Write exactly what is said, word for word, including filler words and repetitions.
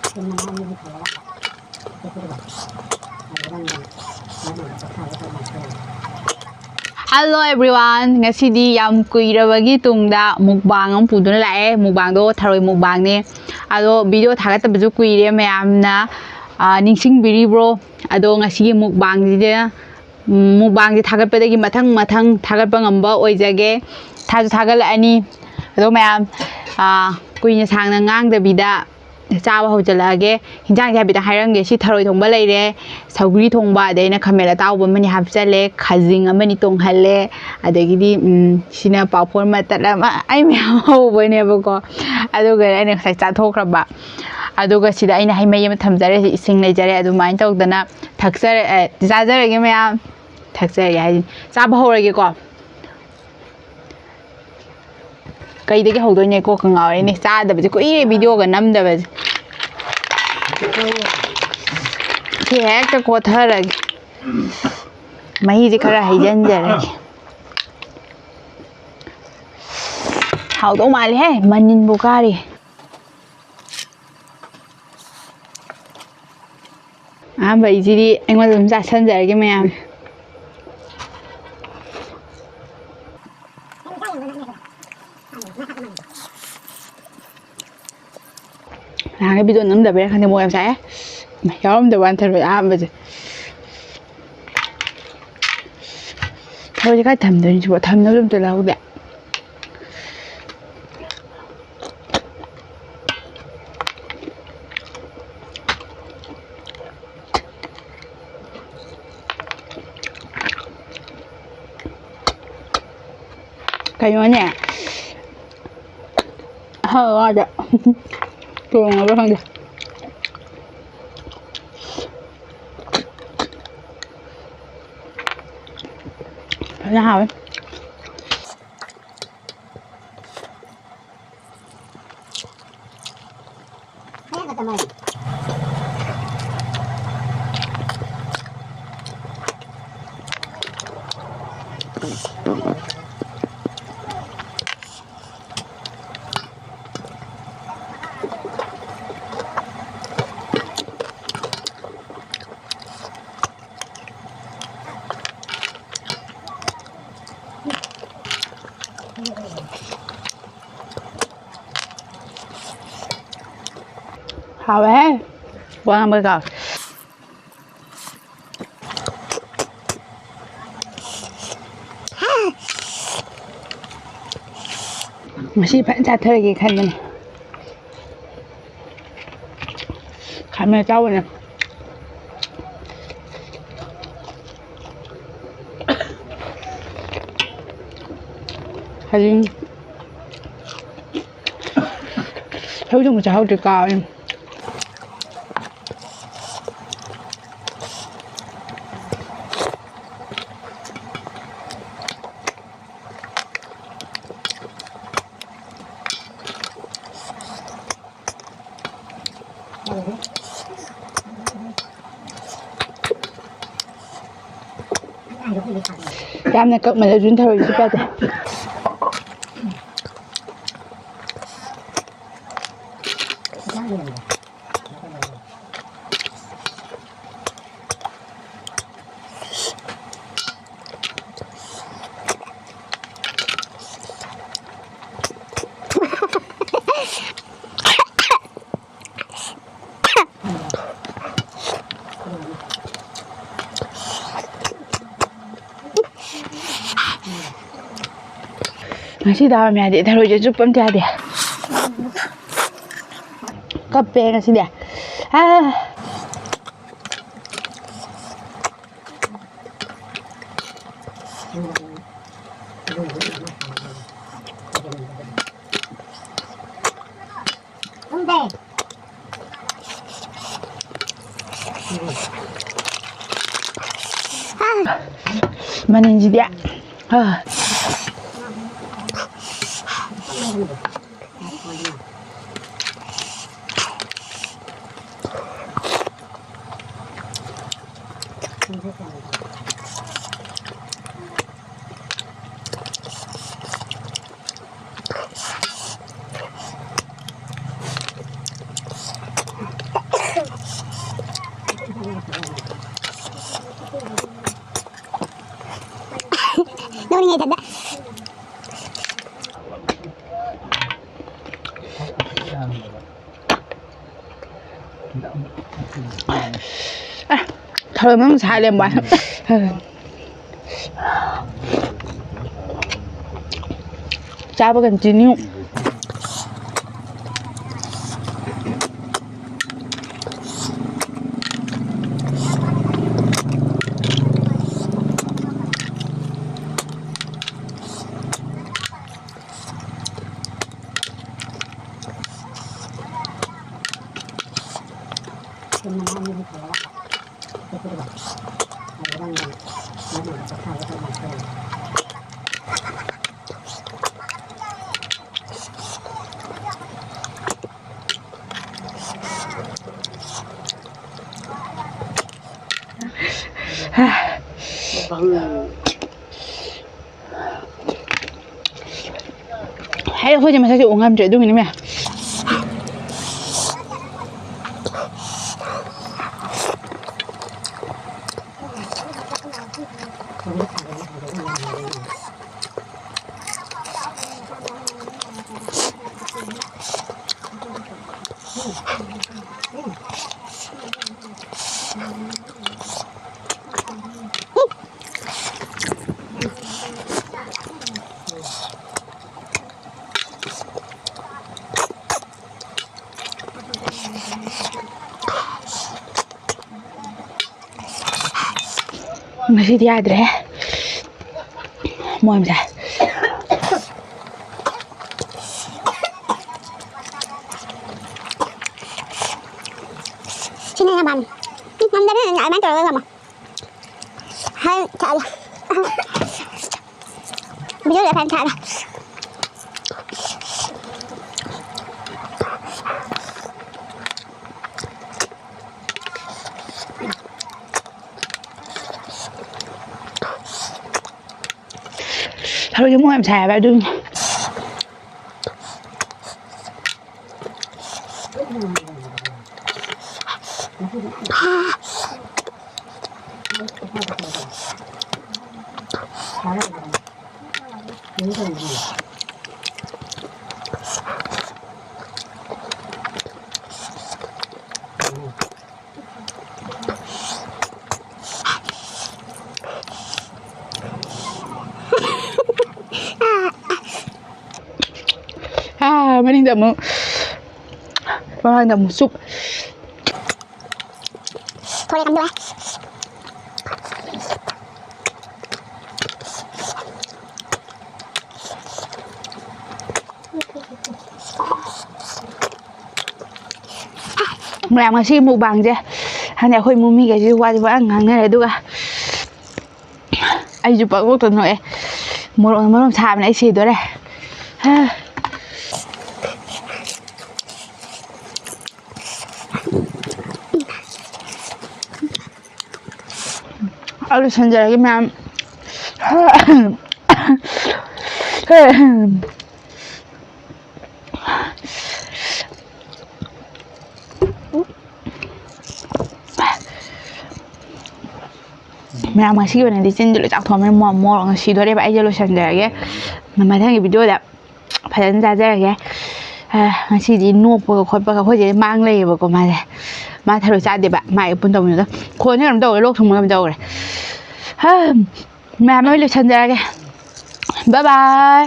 Hello everyone, ꯉꯁꯤꯗꯤ ꯌꯥꯝ ꯀꯨꯏꯔꯕꯒꯤ ꯇꯨꯡꯗ mukbang ꯑꯃ ꯄꯨꯗꯨꯅ ꯂꯥꯛꯑꯦ꯫ Mukbangꯗꯣ ꯊꯔꯣꯏ mukbangꯅꯦ꯫ ꯑꯗꯣ video ꯊꯥꯒꯠꯇꯕꯁꯨ ꯀꯨꯏꯔꯦ, ꯃꯌꯥꯝꯅ, ꯑ, ꯅꯤꯡꯁꯤꯡꯕꯤꯔꯤꯕ꯭ꯔꯣ? ꯑꯗꯣ ꯉꯁꯤꯒꯤ mukbangꯁꯤꯗ, ꯎꯝ, mukbangꯁꯦ ꯊꯥꯒꯠꯄꯗꯒꯤ ꯃꯊꯪ ꯃꯊꯪ ꯊꯥꯒꯠꯄ ꯉꯝꯕ ꯑꯣꯏꯖꯒꯦ꯫ ꯊꯥꯁꯨ ꯊꯥꯒꯠꯂꯛꯑꯅꯤ꯫ ꯑꯗꯣ ꯃꯌꯥꯝ, ꯑ, ꯀꯨꯏꯅ ꯁꯥꯡꯅ ꯉꯥꯡꯗꯕꯤꯗ ꯆꯥꯕ ꯍꯧꯖꯤꯜꯂꯛꯑꯒꯦ꯫ ꯍꯤꯟꯖꯥꯡꯁꯦ ꯍꯥꯏꯐꯦꯠꯇꯪ ꯍꯥꯏꯔꯝꯒꯦ꯫ ꯁꯤ ꯊꯔꯣꯏ ꯊꯣꯡꯕ ꯂꯩꯔꯦ, ꯁꯧꯒ꯭ꯔꯤ ꯊꯣꯡꯕ, ꯑꯗꯩ ꯑꯩꯅ ꯈꯥꯃꯦꯟ ꯑꯇꯥꯎꯕ ꯑꯃꯅꯤ ꯍꯥꯞꯆꯜꯂꯦ, ꯈꯥꯖꯤꯡ ꯑꯃꯅꯤ ꯇꯣꯡꯍꯜꯂꯦ, ꯑꯗꯒꯤꯗꯤ, ꯎꯝ, ꯁꯤꯅ ꯄꯥꯐꯣꯔ ꯃꯇꯠ ꯑꯃ, ꯑꯩ ꯃꯌꯥꯝ ꯍꯧꯕꯅꯦꯕꯀꯣ꯫ ꯑꯗꯨꯒ ꯑꯩꯅ ꯉꯁꯥꯏ ꯆꯥꯊꯣꯛꯈ꯭ꯔꯕ꯫ ꯑꯗꯨꯒ ꯁꯤꯗ ꯑꯩꯅ ꯍꯩ ꯃꯍꯤ ꯑꯃ ꯊꯝꯖꯔꯦ, ꯁꯤ ꯏꯁꯤꯡ ꯂꯩꯖꯔꯦ꯫ ꯑꯗꯨꯃꯥꯏꯅ ꯇꯧꯗꯅ ꯊꯛꯆꯔꯦ, ꯑꯦ, ꯆꯥꯖꯔꯒꯦ ꯃꯌꯥꯝ꯫ ꯊꯛꯆꯔꯒꯦ ꯍꯥꯏꯁꯤꯅꯤ꯫ ꯆꯥꯕ ꯍꯧꯔꯒꯦꯀꯣ꯫ ꯀꯩꯗꯒꯤ ꯍꯧꯗꯣꯏꯅꯣ? ꯀꯣꯛꯀ ꯉꯥꯎꯔꯦꯅꯦ꯫ ꯆꯥꯗꯕꯁꯦ ꯀꯨꯏꯔꯦ, videoꯒ ꯅꯝꯗꯕꯁꯦ꯫ ꯁꯤ ꯍꯦꯛꯇ ꯀꯣꯠꯊꯔꯒꯦ꯫ ꯃꯍꯤꯁꯦ ꯈꯔ ꯍꯩꯖꯤꯟꯖꯔꯒꯦ꯫ ꯍꯥꯎꯗꯧ ꯃꯥꯜꯂꯦꯍꯦ, ꯃꯅꯤꯟꯕꯨ ꯀꯥꯔꯤ꯫ ꯑꯍꯥꯟꯕ ꯑꯩꯁꯤꯗꯤ ꯑꯩꯉꯣꯟꯗ ꯑꯗꯨꯝ ꯆꯥꯁꯟꯖꯔꯒꯦ ꯃꯌꯥꯝ꯫ ꯅꯍꯥꯟꯒꯩ video ꯅꯝꯗꯕꯩꯔꯥ ꯈꯪꯗꯦ, ꯃꯣꯔꯣꯛ ꯌꯥꯝ ꯁꯥꯏꯍꯦ꯫ ꯌꯥꯎꯔꯝꯗꯕ ꯋꯥꯅꯤ ꯊꯔꯣꯏ ꯑꯍꯥꯟꯕꯁꯦ꯫ ꯊꯔꯣꯏꯁꯦ ꯀꯥꯏ ꯊꯝꯗꯣꯏꯅꯣ ꯁꯤꯕꯣ? ꯊꯝꯅꯕꯁꯨ ꯑꯝꯇ ꯂꯧꯍꯧꯗꯦ꯫ ꯀꯩꯅꯣꯅꯦ, ꯑꯍꯥꯎꯕ ꯉꯥꯛꯇ꯫ ꯇꯣꯡꯉꯕ꯭ꯔꯥ ꯈꯪꯗꯦ꯫ ꯐꯖꯅ ꯍꯥꯎꯋꯦ꯫ ꯍꯥꯎꯋꯦꯍꯦ꯫ ꯋꯥ ꯉꯥꯡꯕ ꯀꯥꯎ꯫ ꯉꯁꯤ ꯐꯖꯅ ꯆꯥꯊꯔꯒꯦ ꯈꯟꯕꯅꯦ꯫ ꯈꯥꯃꯦꯟ ꯑꯆꯥꯎꯕꯅꯦ꯫ ꯍꯌꯦꯡ ꯁꯧꯒ꯭ꯔꯤ ꯊꯣꯡꯕ ꯆꯥꯍꯧꯗ꯭ꯔꯦ, ꯀꯥꯎꯋꯦ꯫ ꯌꯥꯝꯅ ꯀꯛꯃꯜꯂꯁꯨ ꯊꯔꯣꯏꯁꯨ ꯄꯥꯗꯦ꯫ ꯉꯁꯤ ꯗꯥꯎ ꯌꯥꯝ ꯌꯥꯗꯦ, ꯊꯔꯣꯏꯁꯦ ꯆꯨꯞꯄ ꯑꯝꯇ ꯌꯥꯗꯦ꯫ ꯀꯞꯄꯦ ꯉꯁꯤꯗꯤ꯫ ꯑꯥ꯫ ꯃꯅꯤꯡꯁꯤꯗꯤ꯫ ꯑꯥ꯫ ꯅꯣꯛꯅꯤꯡꯉꯦ ꯏꯊꯟꯗ꯫ ꯑꯦ, ꯊꯔꯣꯏ ꯃꯅꯨꯡ ꯁꯥ ꯂꯩꯔꯝꯕ ꯋꯥꯅꯦ꯫ ꯆꯥꯕ continue꯫ ꯍꯥꯏ, ꯑꯩꯈꯣꯏꯁꯦ ꯃꯁꯛꯁꯦ ꯎ ꯉꯝꯗ꯭ꯔꯦ, ꯑꯗꯨꯒꯤꯅꯤ ꯃꯌꯥꯝ꯫ ꯉꯁꯤꯗꯤ ꯌꯥꯗ꯭ꯔꯦ꯫ ꯃꯣꯏ ꯃꯆꯥ꯫ ꯁꯤꯅ ꯌꯥꯝ ꯄꯥꯝꯃꯤ꯫ ꯎꯝ, ꯉꯝꯗꯕꯅꯤꯅ ꯑꯗꯨꯃꯥꯏꯅ ꯇꯧꯔꯒ ꯊꯝꯃꯣ꯫ ꯍꯥꯏ, ꯊꯛꯑꯒꯦ꯫ ꯕꯤꯖꯨ ꯂꯦꯐꯟ ꯊꯛꯑꯒꯦ꯫ ꯊꯔꯣꯏꯁꯦ ꯃꯣꯔꯣꯛ ꯌꯥꯝ ꯁꯥꯏ ꯍꯥꯏꯕ ꯑꯗꯨꯒꯤꯅꯦ꯫ ꯃꯅꯤꯡꯗ ꯑꯃꯨꯛ, ꯃꯃꯥꯡꯗ ꯑꯃꯨꯛ ꯆꯨꯞ꯫ ꯊꯣꯔꯦ ꯀꯝꯗꯧꯔꯦ꯫ ꯃꯌꯥꯝ, ꯉꯁꯤꯒꯤ ꯃꯨꯛꯕꯥꯡꯁꯦ ꯍꯥꯏꯗꯤ ꯑꯩꯈꯣꯏ ꯏꯃꯨꯡ ꯃꯤꯈꯩꯁꯤꯁꯨ ꯋꯥꯁꯦ ꯄꯪꯉꯥꯡ ꯉꯥꯡꯅꯔꯦ, ꯑꯗꯨꯒ ꯑꯩꯁꯨ ꯄꯪꯅꯣꯛꯇ ꯅꯣꯛꯑꯦ꯫ ꯃꯣꯔꯣꯛꯅ ꯃꯔꯣꯝ ꯁꯥꯕꯅꯦ, ꯑꯩ ꯁꯤꯗꯣꯔꯦ꯫ ꯑꯩ ꯂꯣꯏꯁꯟꯖꯔꯒꯦ ꯃꯌꯥꯝ꯫ ꯃꯌꯥꯝ, ꯉꯁꯤꯒꯤ ꯑꯣꯏꯅꯗꯤ ꯆꯤꯟꯁꯦ ꯂꯣꯏ ꯆꯥꯛꯊꯣꯛꯑꯝꯃꯦ꯫ ꯃꯣ-, ꯃꯣꯔꯣꯛꯅ ꯁꯤꯗꯣꯔꯦꯕ꯫ ꯑꯩꯁꯦ ꯂꯣꯏꯁꯟꯖꯔꯒꯦ꯫ ꯃꯊꯪꯒꯤ ꯚꯤꯗꯤꯑꯣꯗ ꯐꯖꯅ ꯆꯥꯖꯔꯒꯦ꯫ ꯑ, ꯉꯁꯤꯗꯤ ꯅꯣꯛꯄꯒ ꯈꯣꯠꯄꯒ ꯑꯩꯈꯣꯏ ꯆꯦ ꯃꯥꯡ ꯂꯩꯌꯦꯕꯀꯣ꯫ ꯃꯥꯁꯦ, ꯃꯥ ꯊꯔꯣꯏ ꯆꯥꯗꯦꯕ꯫ ꯃꯥ ꯑꯩ ꯄꯨꯟ ꯇꯧꯃꯤꯟꯅꯗ ꯈꯣꯟꯁꯦ ꯀꯩꯅꯣꯝ ꯇꯧꯈ꯭ꯔꯦ, ꯂꯣꯛ ꯊꯨꯡꯕ ꯀꯩꯅꯣꯝ ꯇꯧꯈ꯭ꯔꯦ꯫ ꯍꯥ, ꯃꯌꯥꯝ, ꯑꯩ ꯂꯣꯏꯁꯟꯖꯔꯒꯦ꯫ ꯕꯥꯏ ꯕꯥꯏ꯫